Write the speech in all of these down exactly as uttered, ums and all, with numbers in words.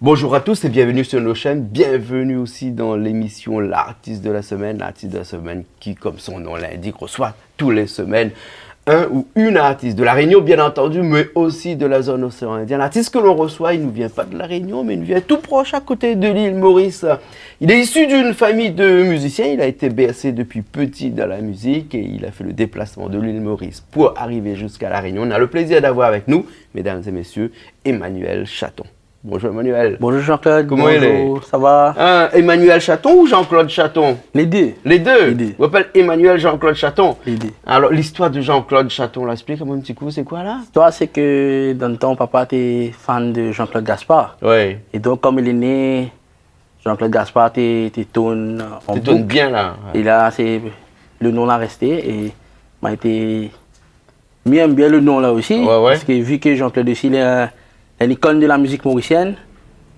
Bonjour à tous et bienvenue sur nos chaînes. Bienvenue aussi dans l'émission L'artiste de la semaine. L'artiste de la semaine qui, comme son nom l'indique, reçoit tous les semaines un ou une artiste de La Réunion, bien entendu, mais aussi de la zone océan Indien. L'artiste que l'on reçoit, il ne vient pas de La Réunion, mais il vient tout proche à côté de l'île Maurice. Il est issu d'une famille de musiciens. Il a été bercé depuis petit dans la musique et il a fait le déplacement de l'île Maurice pour arriver jusqu'à La Réunion. On a le plaisir d'avoir avec nous, mesdames et messieurs, Emmanuel Chaton. Bonjour Emmanuel. Bonjour Jean-Claude. Koman i lé ? Bonjour, sa va ? Hein, Emmanuel Chaton ou Jean-Claude Chaton ? Les deux. Les deux ? Les deux. Ou apèl Emmanuel Jean-Claude Chaton ? Les deux. Alor, listoir de Jean-Claude Chaton, la, esplik amoin in ti kou, sé koi la ? Listoir, sé ke dan le tan, papa té fan de Jean-Claude Gaspard. Oui. É donk, kom li lé né, Jean-Claude Gaspard té, té tourn an bouk. Té tourn bien la, ouais. É la, sé, le non la resté, é moin té mi èm bien le non la osi, ouais, ouais, parske vi ke Jean-Claude osi, li lé in, in ikone de la mizik morisièn,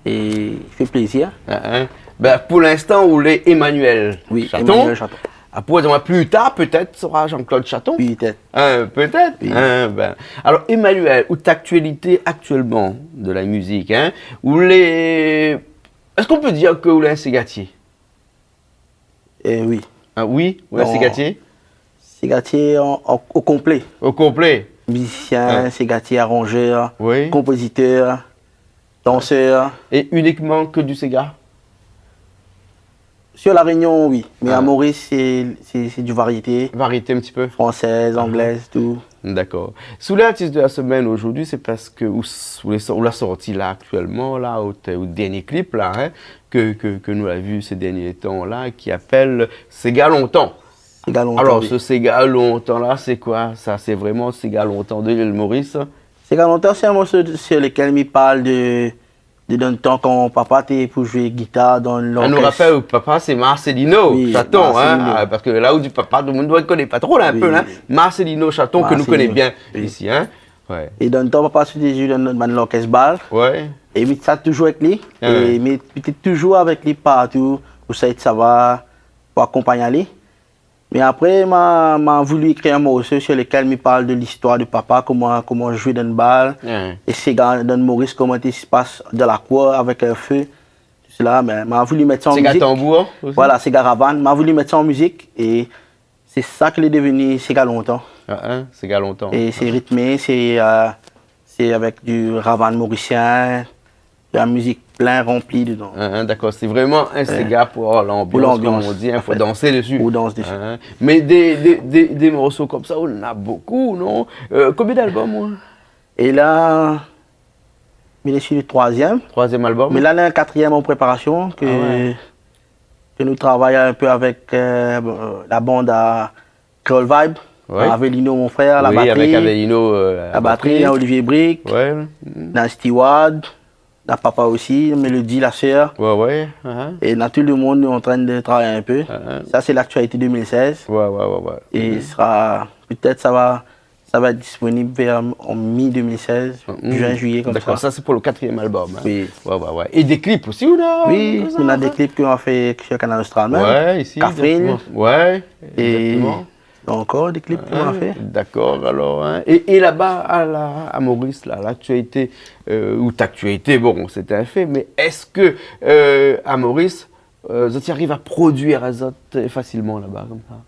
é i fé plézir. Hein, hein. Ben, pou linstan, ou lé Emmanuel Chaton. Oui, Emmanuel Chaton. Apré, pli tar, pétèt, sra Jean-Claude Chaton. Pétèt. Hein, pétèt. Oui. Hein, ben. Alor, Emmanuel, out aktialité aktièlman de la mizik, hein, ou lé, èske ou pé dir ke ou lé in ségatié ? Eh oui. Ah oui, ou lé ségatié ? Ségatié an, an, o konplé. O konplé. Mizisien, ségatié, aranjèr, konpozitèr, dansèr. É inikman ke du séga ? Sur La Réunion, oui. Mé a Maurice, sé, sé, sé du variété. Variété in ti pé. Fransèz, anglèz, tout. Dakor. Si ou lé artiste de la semaine aujourd'hui, sé parske ou s-, ou lé sor-, ou la sorti la aktièlman, la, out, out dernié klip, la, hein, ke, ke, ke nou la vu sé dernié tan la, ki apèl Séga lontan. Séga lontan, oui. Alor, se Séga lontan la, sé koi sa ? Sé vréman Séga lontan de l'île Maurice ? Séga lontan, sé in morso de, sur lequel mi parl de, de, dan le tan kan papa té pou zoué gitar dan lorkès. Ah, nou rapèl, papa, sé Marcelino Chaton, hein. Oui, Marcelino. Ah, parske la ou di papa, tout le moun i koné pa tro, la, in pé, hein. Oui, oui. Marcelino Chaton, ke nou koné bien isi, hein. Marcelino, oui. Ouais. É dan le tan, papa té zoué dan, dan lorkès bal. Ouais. É mi té sa toujour avèk li. Ah ouais. É mi té toujour avèk li partou, ousa i té sava, pou akonpagn ali. Mé apré, ma, ma voulu ékrir in morso sur lequel mi parl de listoir de papa, koman, koman zoué dan bal, é séga dan Maurice, koman té i spas dan la kour avèk in fé, tout sela. Mé ma voulu mèt sa an mizik. Séga tanbour osi ? Voilà, séga ravann. Ma voulu mèt sa an mizik é sé sa ke lé devenu Séga lontan. Ah, hein, Séga lontan. É sé ritmé, sé, euh, sé avèk du ravann morisien, de la mizik bien ranpli dedan. Hein, hein, dakor. Sé vréman in séga pou lanbians, kom on di, hein, fo dansé dési. Pou dansé dési. Hein, hein. Mé dé, dé, dé, dé morso konmsa, ou néna bonpé, non ? Euh, konbien d'album, ouais ? É la, mi lé sur le troizièm. Troizièm album ? Mé la, néna in katrièm an préparasion ke, ke nou travay in pé avèk, euh, la band a Kréol Vibe, Avelino, mon frèr, la batri. Oui, avèk Avelino, euh, la batri, batri. Na Olivier Brick, na Steward, na papa osi, Mélodie, la sèr. Ouais, ouais, hein. É na tout le moun, nou lé antrin de travay in pé. Sa, sé l'aktialité deux mille seize. Ouais, ouais, ouais, ouais. É sra, pétèt, sa va, sa va èt disponib vèr an mi deux mille seize, juin, juillet, konmsa. Dakor, sa sé pou le katrièm album, hein. Oui. Ouais, ouais, ouais. É dé klip osi, ou la ? Oui, néna dé klip ke nou la fé sur Kanal Austral mèm. Ouais, isi, Kafrine. Exactement. Ouais, exactement. Ankor dé klip ke nou la fé. Dakor, alor, hein. É, é laba, a la, a Maurice, la, l'aktialité, euh, out aktialité, bon, sé in fé, mé èske, euh, a Maurice, euh, zot i ariv a produir azot fasilman laba, konmsa ?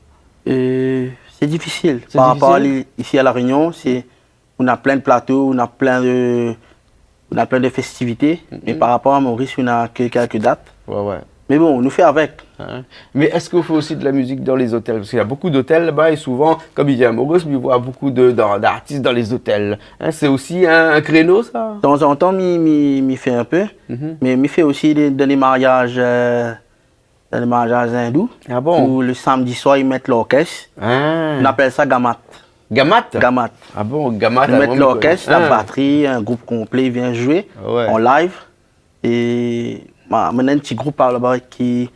Euh, sé difisil. Sé difisil ? Par rapor a li, isi a La Réunion, sé, nou na plin de plato, nou na plin de, nou na plin de festivité, mé par rapor a Maurice, nou na ke kèlk dat. Ouais, ouais. Mé bon, nou fé avèk. Hein. Mé èske ou fé osi de la mizik dan lé zotèl ? Parske néna bonpé d'otèl laba é souvan, kom i di a Maurice, i voi bonpé de, d'ar-, d'artis dan lé zotèl. Hein, sé osi in, in kréno, sa ? Tanzantan, mi, mi, mi fé in pé. Mé mi fé osi dé, dan lé mariaz, euh, dan lé mariaz indou. Ah bon ? Ou le samdi soir, i mèt lorkès. Ah. Nou apèl sa gamat. Gamat ? Gamat. Ah bon, gamat. I mèt lorkès, la batri, in group konplé i vien zoué an live. É ma, mi néna in ti group laba ki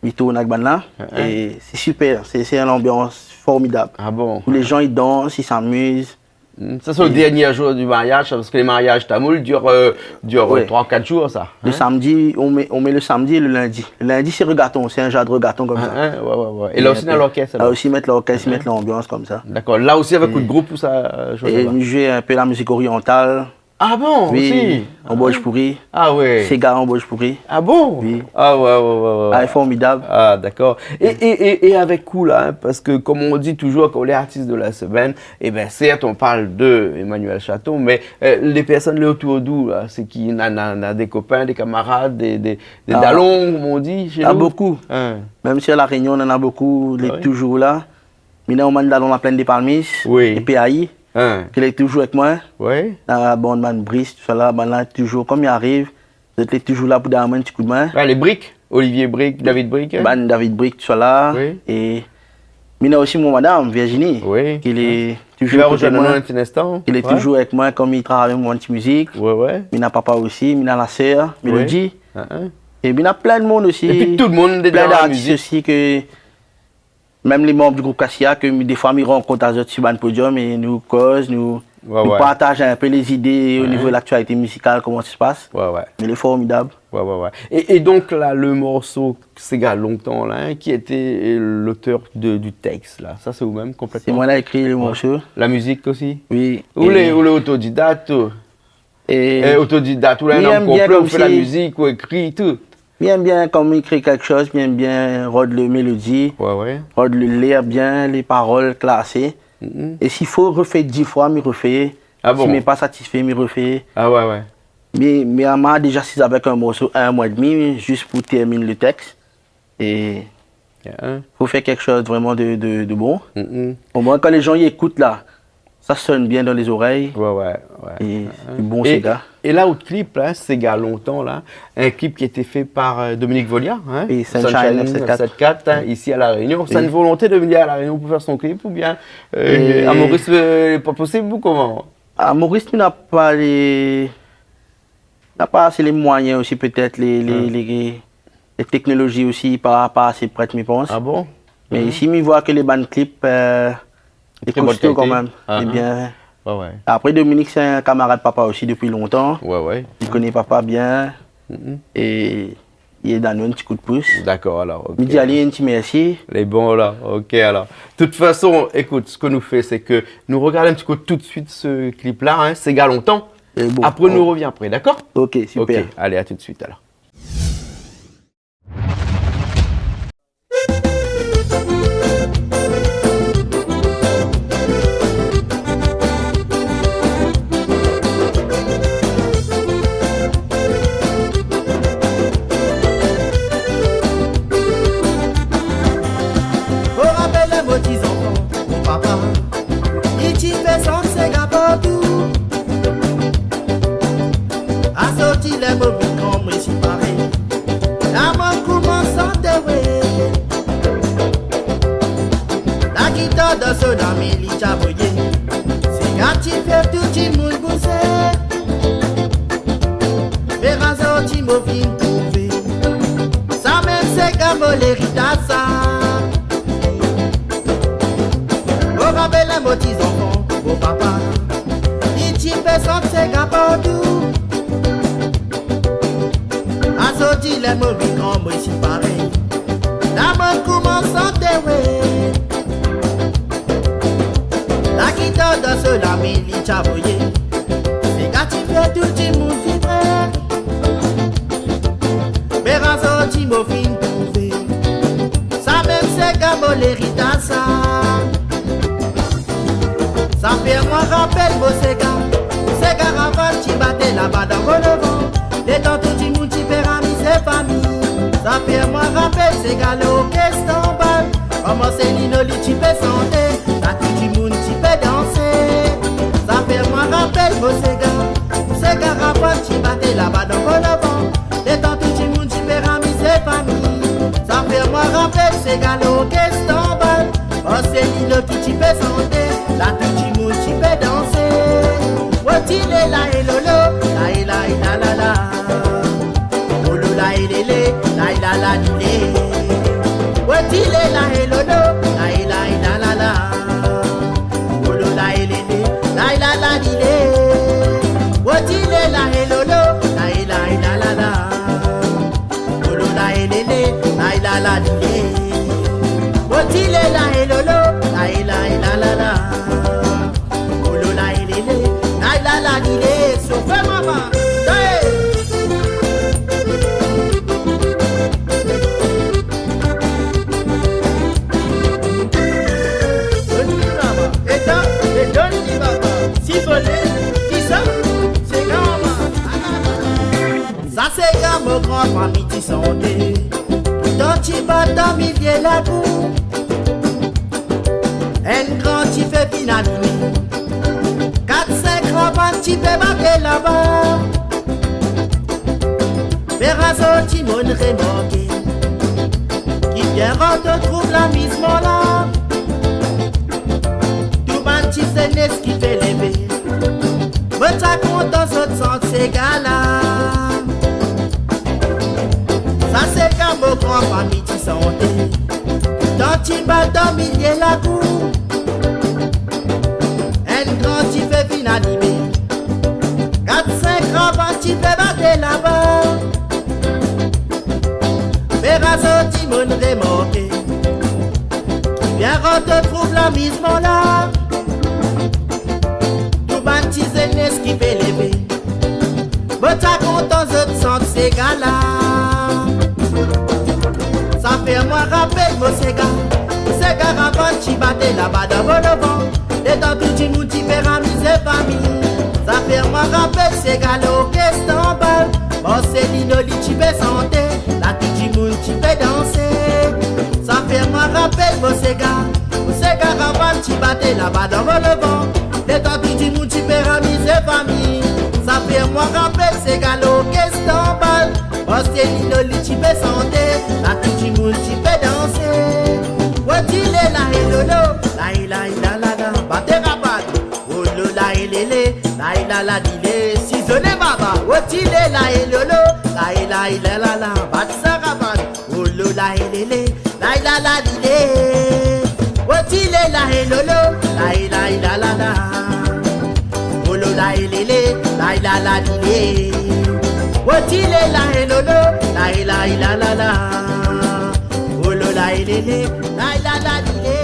mi tourn avèk bann la. É sé super, sé, sé in lanbians formidab. Ah bon ? Tout lé jan i dans, i s'amuse. Hmm, sa sé le dernié jour du mariaz, parske lé mariaz tamoul i dir, euh, dir, euh, troi, kat jour, sa, hein ? Le samdi, nou mèt, nou mèt le samdi é le lindi. Le lindi, sé regaton, sé in jan de regaton konmsa. Ah, hein, ouais, ouais, ouais. É la osi, néna lorkès, alor ? La osi, i mèt lorkès, i mèt lanbians konmsa. Dakor. La osi, avèk out group, ou sa, euh, zoué laba ? É mi zoué in pé la mizik oriantal. Ah bon, oui, osi ? An Bojpuri. Ah ouais. Séga an Bojpuri. Ah bon ? Oui. Ah ouais, ouais, ouais, ouais, ouais. Ah, formidab. Ah, dakor. É, é, é, é avèk ou la, hein, parske konm on di toujour, kan ou lé artis de la semèn, é bin, sèrt, on parl de Emmanuel Chaton, mé, euh, lé pèrsone lé otour de ou la, sé ki, na, na, na dé kopin, dé kamarad, dé, dé, dé dalon, konm on di shé nou ? Ah, bokou. Hein. Mèm si a La Rényon, nana bokou, lé toujour la. Ah oui ? Mé na omoin dalon La Plaine des Palmistes, oui, épi Aï, hein, ki lé toujour èk moin. Oui. Na bann, bann Brice, tousala, bann la, toujour, konm i ariv, zot lé toujour la pou donn amoin in ti koudmin. Ouais, lé Brique, Olivier Brique, David Brique, hein. Bann David Brique, tousala. Oui. É, mé na osi mon madam, Virginie, oui, ki lé toujour koté moin, ki lé toujour èk moin, konm i travay avèk moin, ti mizik. Ouais, ouais. Mé na papa osi, mé na la sèr, oui, Mélodie. Hein, hein. É mé na plin d'moun osi. Épi tout le monde est dans la musique. Plin d'artis osi ke Mèm lé manb di group Cassia, ke mi, défoi, mi rankont azot si bann podium é nou koz, nou, nou partaj in pé lé zidé o nivo de laktialité mizikal, koman sa i spas. Ouais, ouais. Mé lé formidab. Ouais, ouais, ouais. É, é donk la, le morso Séga lontan la, hein, qui était l'auteur de, du texte la ? Sa sé ou mèm, konplètman ? Sé moin la ékri le morso. La mizik osi ? Oui. Ou lé, ou lé otodidak, ou ? É, é otodidak, ou la, mi èm bien konplèt, ou fé la mizik, ou ékri, tout. Mi èm bien, kan mi ékri kékshoz, mi èm bien rod le mélodi, ouais, ouais, rod le lèr bien, lé parol klasé. Mhm. É si fo rofé dis foi, mi rofé. Ah bon ? Si mi lé pa satisfé, mi rofé. Ah ouais, ouais. Mé, mé ma déza asiz avèk in morso in moi édmi, jis pou tèrmine le tèks. É fo fé kékshoz vréman de, de, de bon. Mhm. Omoin, kan lé jan i ékout la, sa i sone bien dan lé zorèy. Ouais, ouais, ouais. É sé bon, é, séga. É la, out klip la, Séga lontan la, in klip ki été fé par, euh, Dominique Volia, hein, Sunshine neuf sept quatre, hein, isi a La Rényon. Oui. Sé in volonté de vnir a La Rényon pou fé son klip, oubien, euh, a Maurice, euh, lé pa posib, ou koman ? A Maurice, mi na pa lé na pa asé lé moiyin osi, pétèt lé, lé, lé, lé téknolozi osi pa, pa asé prèt, mi pans. Ah bon ? Mé isi, mi voi ke lé bann klip, euh, lé kosto kan mèm. Très bonne qualité. Ah, ah. Lé bien. Ouais, ouais. Apré, Dominique, sé in kamarad papa osi dopi lontan. Ouais, ouais. Li koné papa bien. Mhm. É li done anou in ti kou d'pous. Dakor, alor, OK. Mi di ali in ti mèrsi. Lé bon, la. OK, alor. De tout fason, ékout, sak nou fé, sé ke nou rogard in ti kou tout suit se klip la, hein, Séga lontan. Lé bon. Apré, nou rovien apré, dakor ? OK, super. OK, alé, a tout suit, alor. Mo rapèl mo ti zanfan, mon papa, li ti fé sant séga partou. Asoti lè mo vin gran, mo lé siparé, la mo komans santé, wé. La gitar dan so la min li ti avoyé, séga ti fé tout timoun bouzé. Mé razor ti mo vin trouvé, sa mèm séga mo lé ritasa. Mo rapèl mo ti zanfan, mon papa, li ti fé sant séga partou. Asoti lè mo vin gran, mo lé siparé, la mo komans santé, wé. La gitar dan so la min li ti avoyé, séga ti fé tout timoun vibré. Mé razor ti mo vin trouvé, sa mèm séga mo lé ritasa. Sa fé amoin rapèl mo séga, séga raval ti baté laba dan Golovan. Lé tan tout timoun ti fé ramizé fami. Sa fé amoin rapèl séga lorkès tanbal, koman sé Lino li ti fé santé, la tout timoun ti fé dansé. Sa fé amoin rapèl mo séga, séga raval ti baté laba dan Golovan. Lé tan tout timoun ti fé ramizé fami. Sa fé amoin rapèl séga lorkès tanbal, oh, sé Lino ki ti fé santé, la tout timoun ti fé dansé. Woti lé la é lolo, la é la é la la la. Lolo la é lélé, la é la la lilé. Woti lé la é lolo, la é la é la la la. Lolo la é lélé, la é la la lilé. Woti lé la é lolo, la é la é la la la. Lolo la é lélé, la é la la lilé. Woti lé la é lolo, la é la é la la la. Lolo la é lélé, la é la la lilé. Santé, dan ti bat dan milié lakour. Enn gran difé fine alimé. Kat, sink gran bann ti pé baté laba. Fé razon ti moun rémorké. Ki bien rant trouv lamizman la. Tout bann ti zénès ki fé lévé. Mé ta kontan zot sant séga la. Sa séga mo gran fami ti santé. Dan ti bat dan milié lakour. Enn gran difé fine alimé. Kat, sink gran bann ti pé baté laba. Fé razon ti moun rémorké. Ki bien rant trouv lamizman la. Tout bann ti zénès ki fé lévé. Mé ta kontan zot sant séga la. Sa fé amoin rapèl mo séga. Séga ravan ti baté laba dan Volovan. Létan tout ti moun ti fé ramizé fami. Sa fé amoin rapèl séga lorkès anba. Marcelino li ti fé santé. La tout ti moun ti fé dansé. Sa fé amoin rapèl mo séga. Mo séga ravan ti baté laba dan Volovan. Létan tout ti moun ti fé ramizé fami. Sa fé amoin rapèl séga lorkès anba. Marcelino li ti fé santé. La tout ti moun ti fé dansé. Woti lé la é lolo. La é la é la la la. Baté rabat. Olo la é lélé. La é la la dilé. Sizoné baba. Woti lé la é lolo. La é la é la la la. Bat sa rabat. Olo la é lélé, la é la la dilé. Woti lé la é lolo, la é la é la la la. Olo la é lélé, la é la la dilé. Woti lé la é lolo, la é la é la la la. Olo la é lélé, la é la la dilé.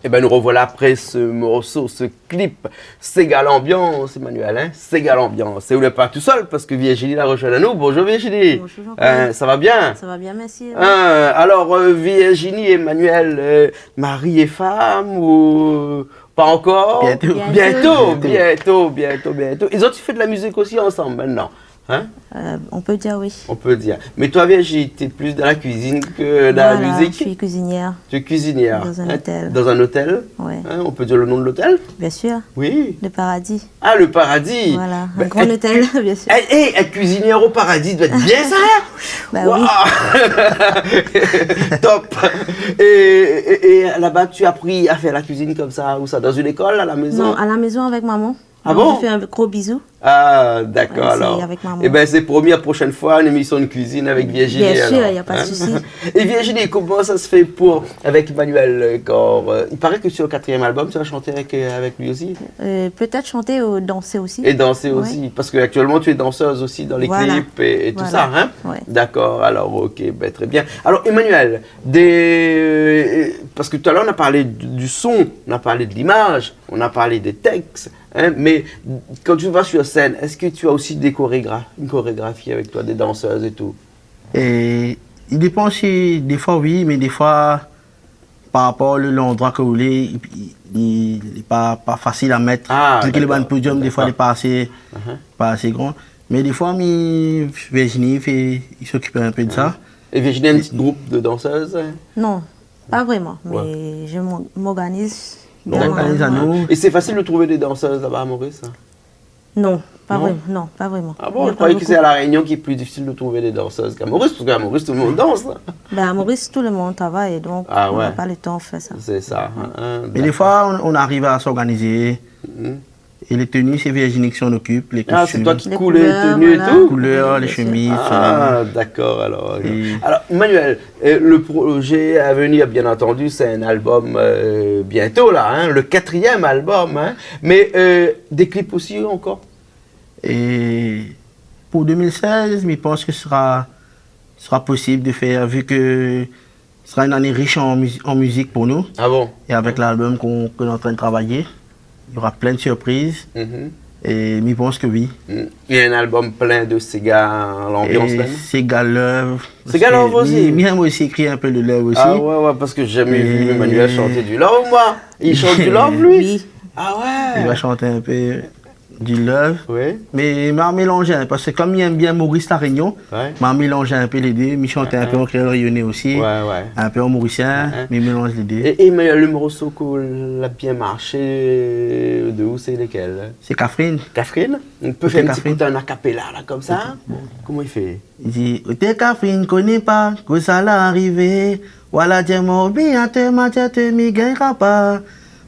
Eh ben, nous revoilà après ce morceau, ce clip. Séga Lanbians, Emmanuel, hein ? Séga Lanbians. É ou lé pa tousèl, parske Virginie la rozoinn anou. Bonjour Virginie. Bonjour Jean-Claude. Euh, ça va bien ? Ça va bien, merci. Et vous ? Euh, alors, euh, Virginie, Emmanuel, euh, mari é fanm ou, euh, pa ankor ? Bientôt. Bientôt, bientôt, bientôt, bientôt. Ils ont fait de la musique aussi ensemble maintenant. Hein ? Euh, on peut dire oui. On peut dire. Mais toi, Virginie, t'es plus dans la cuisine que dans la musique ? Voilà, je suis cuisinière. Tu es cuisinière, hein ? Dans un hôtel. Dans un hôtel ? Ouais. Hein, on peut dire le nom de l'hôtel ? Bien sûr. Oui. Le Paradis. Ah, le Paradis. Voilà, un grand hôtel, bien sûr. Ben, eh, eh, être cuisinière au Paradis doit être bien, ça, hein ? Bah oui. Waouh ! Top. Et, et, et là-bas, tu as appris à faire la cuisine comme ça, où ça ? Dans une école, à la maison ? Non, à la maison avec maman. Ah bon ? Donc, je fais un gros bisou. Ah, d'accord, alors. Ouais, c'est avec maman. Eh ben, c'est promis, la prochaine fois, une émission de cuisine avec Virginie, alors. Bien sûr, y a pas de souci. Hein ? Et Virginie, comment ça se fait pour, avec Emmanuel, euh, quand, euh, il paraît que sur le quatrième album, tu vas chanter avec, euh, avec lui aussi ? Euh, peut-être chanter ou danser aussi. Et danser aussi, parce que actuellement, tu es danseuse aussi dans les clips et, et tout ça, hein ? Voilà. Ouais. D'accord, alors, ok, ben, très bien. Alors, Emmanuel, des, euh, parce que tout à l'heure, on a parlé du, du son, on a parlé de l'image, on a parlé des textes, hein, mais quand tu vas sur scène, est-ce que tu as aussi des chorégra-, une chorégraphie avec toi, des danseuses et tout ? É i dépan si, défoi oui, mé défoi, par rapor le, landroi ke ou lé, i, i, i, li lé pa, pa fasil a mèt. Ah, d'accord. Vu ke le bann podium, défoi, li lé pa asé, pa asé gran. Mé défoi, mi, Virginie, i fé, i s'okip in pé de sa. Et Virginie a un petit groupe de danseuses, hein ? Non, pas vraiment, mais je m'or-, m'organise bien. D'accord. Ou organiz anou. Et c'est facile de trouver des danseuses là-bas à Maurice, hein ? Non, pas vraiment, non, pas vraiment. Ah bon, je croyais que c'est à La Réunion qu'il est plus difficile de trouver des danseuses qu'à Maurice, parce qu'à Maurice, tout le monde danse, là. Ben, à Maurice, tout le monde travaille, donc on n'a pas le temps de faire ça. Ah ouais. C'est ça, hein, hein, d'accord. Mais des fois, on, on arrive à s'organiser. Mhm. Et les tenues, c'est Virginie qui s'en occupe, les costumes. Ah, c'est toi qui couds les tenues et tout ? Les couleurs, voilà. Couleurs, les chemises, tout. Ah, d'accord, alors. Et alors, Emmanuel, euh, le projet à venir, bien entendu, c'est un album, euh, bientôt, là, hein, le quatrième album, hein. Mais, euh, des clips aussi encore ? Et pour deux mille seize, mi pans ke sera, sera possible de faire, vu que sera une année riche en mus-, en musique pour nous. Ah bon ? Et avec l'album qu'on, que l'on est en train de travailler, il y aura plein de surprises. Mhm. Et mi pans ke oui. Mm. Il y a un album plein de séga, l'ambiance même. Et séga love, parce que séga love aussi. Mi, mi aime aussi écrire un peu le love aussi. Ah ouais, ouais, parce que j'ai jamais vu Emmanuel chanter du love, moi. Il chante du love, lui ? Oui. Ah ouais. Li va shant in pé du love. Oui. Mé ma mélanz in pé, parske kom mi èm bien Maurice La Réunion, ouais, ma mélanz in pé lé dé, mi shant in pé an kréol rényoné osi, ouais, ouais, in pé an morisien, ouais, mi mélanz lé dé. É, é, mé le morso ke la bien marshé, de ou, sé lékèl ? Sé Kafrine. Kafrine ? Ou pé fé in ti kout an a cappella la, komsa ? Bon. Koman i fé ? Li di, oté Kafrine, koné pa kosa la arivé. Wala, di amoin, oubien té, ma di até, mi gingn pa.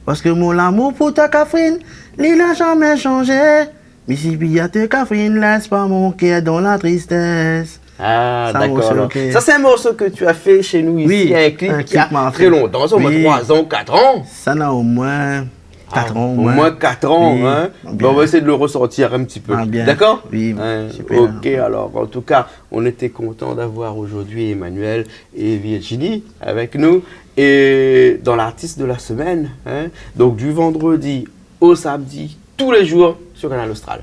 Parske mon lamour pou toi, Kafrine, li la zamé shanzé. Mi siplié até, Kafrine, lès pa mon kèr dan la tristès. Ah, dakor, alor. Sa sé in morso ke ou la fé shé nou isi, in klip ki na tré lontan, sa, omoin troi zan, kat an. Sa na omoin kat an, omoin. Ah, omoin kat an, in. Oui, bien. Bon, nou va éséy le resortir in ti pé. Ah, bien. Dakor ? Oui, super. OK, alor, an tou ka, nou lété kontan d'avoir zordi Emmanuel é Virginie avèk nou. É dan l'artiste de la semaine, in, donk du vandredi o samdi, tou lé zour sur Kanal Austral.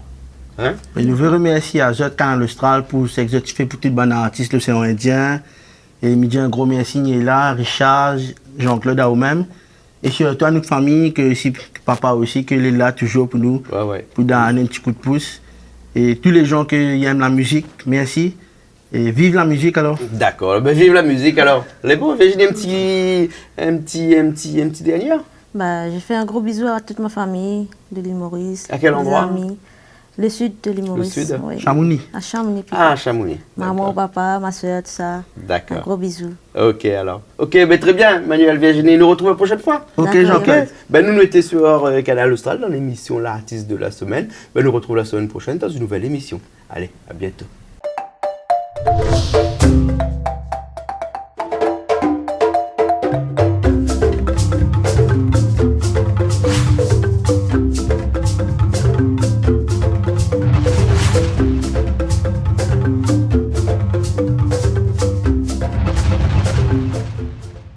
In ? É nou vé remèrsié azot, Kanal Austral, pou sak zot i fé pou tout bann artis loséan Indien. É mi di in gro mèrsi, Niela, Richard, Jean-Claude, aou mèm. É sirtou a nout fami, ke si, papa osi, ke lé la touzour pou nou, ouais, ouais, pou donn in ti kou d'pous. É tout lé zan ke i èm la mizik, mèrsi. É viv la mizik, alor. Dakor, bin, viv la mizik, alor. Lé bon, Virginie, in ti, in ti, in ti, in ti dernié ? Bah, je fais un gros bisou à toute ma famille de l'île Maurice, mes amis. À quel endroit ? Le sud de l'île Maurice, oui. Le sud ? Chamonix. À Chamonix, plutôt. Ah, Chamonix. D'accord. Maman, papa, ma sœur, tout ça. D'accord. Un gros bisou. OK, alors. OK, ben, très bien, Emmanuel, Virginie, nou retrouv la prochaine fois. D'accord. OK, Jean-Claude. OK. Ben, nou, nou lété sur, euh, Kanal Austral dan lémisyon L'artiste de la semaine. Ben, nou retrouv la semaine prochaine dans une nouvelle émission. Allez, à bientôt.